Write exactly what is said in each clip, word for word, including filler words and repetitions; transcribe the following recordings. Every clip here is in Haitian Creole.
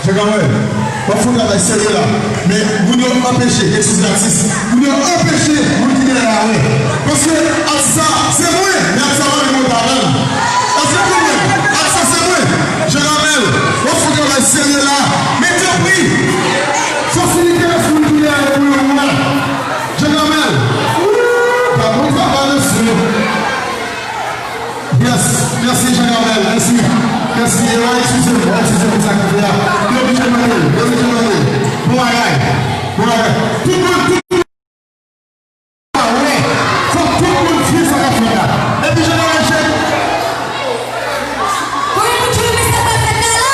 Jean Gabriel, w ap fè yon travay serye la. Men moun yo anpeche, eskiz m atis, moun yo anpeche moun ki genlè la wè. Paske atis sa, se mwen, men atis sa pa vle monte avè l. Èske w konprann? Atis sa se mwen. Jean Gabriel, w ap fè yon travay serye la. Men tanpri, fasilite lespri moun ki genlè la pou yo wè. Jean Gabriel, pa bon travay mesye. Yes, mèsi Jean Gabriel, mèsi. Mèsi, e, eskize m, eskize m pou sa k rive a. Yo oblije mande, yo oblije mande. Bon bagay, bon bagay. Tout moun, tout moun, wè, fòk tout moun di sa k ap fèt la. Epi Jean Gabriel, chèf. Kòman pou di mesye pa fèt la la?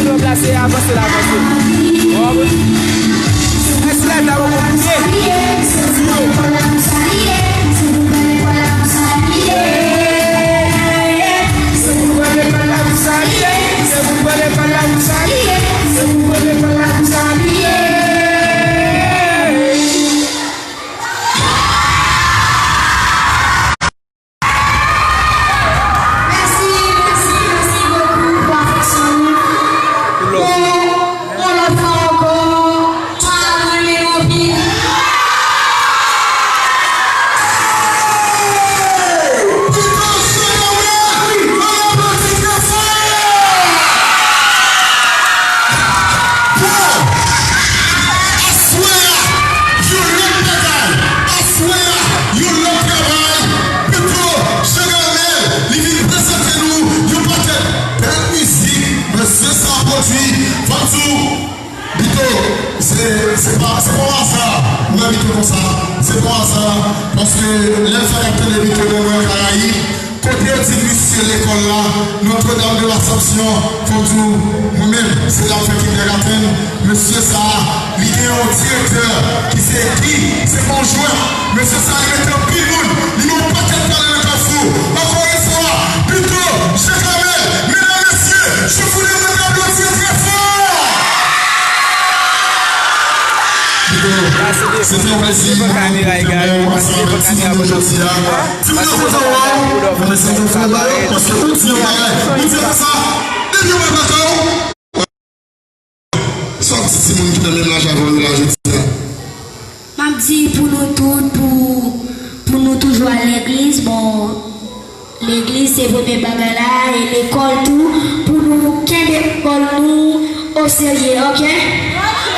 Trump la, se avanse l avanse. Ou konprann? Èske l ta poko koute? Mèsi, mèsi, mèsi bokou pou afeksyon nou. Bon, yon lòt fwa ankò, pa renmen nou anpil. Bon, aswè a, yon lòt bagay. Aswè a, yon lòt travay. Pito Jean Carmel, li vin prezante nou yon pakèt bèl mizik. Mesye sa pwodui, fò m di w, Bito, se, se pa, se pa yon aza. Mwen Bito konsa, se pa yon aza. Paske lè sa n ap tande Bito nan Mwen Karayib, kote yo di misye lekòl la, Notre Dame de l'Assomption, fò m di w, mwen menm, se la m fè kindergarten, mesye sa, li gen yon direktè ki se Guy, se pa yon jwè, mesye sa, li mete anpil moun, li gen yon pakèt talè nan Kafou. Ankò yon fwa, Bito Jean Carmel, medam, mesye, je voudrais vous applaudir très fort! Bito, se te yon plezi pou mwen pou te wè w ansanm avèk timoun yo jodi a. Timoun yo kontan wè w, mwen santi w fè ba yo, paske ou di yon bagay, ou di konsa, depi w pa dakò, sa w di timoun ki nan menm laj avè w yo la jodi a? M ap di pou nou tout, pou, pou nou toujou al legliz, bon, legliz se premye bagay la, e lekòl tou, pou nou kenbe lekòl nou oserye, oke? Kenbe lekòl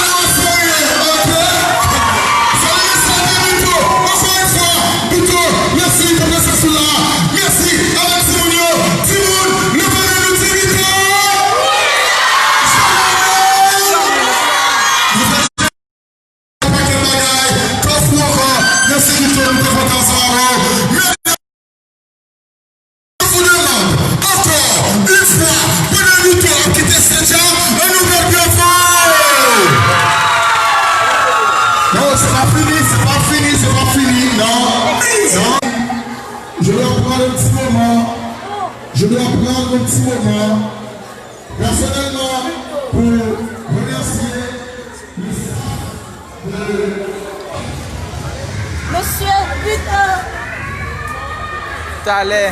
nou oserye, oke? Zanmi, sa te Bito, ankò yon fwa, Bito, mèsi pou prezans ou la, mèsi avèk timoun yo, timoun, leve men nou di Bito! Paket bagay, Kafou ankò, mèsi Bito, nou te kontan ansanm avè w. Mèsi. Je vous demande encore une fois, pandan Bito ap kite stage la, on nous met bien fort. Non, c'est pas fini, c'est pas fini, c'est pas fini, non, non. Je dois prendre un petit moment, je dois prendre un petit moment, personnellement, pour remercier Mesye Bito. Talè.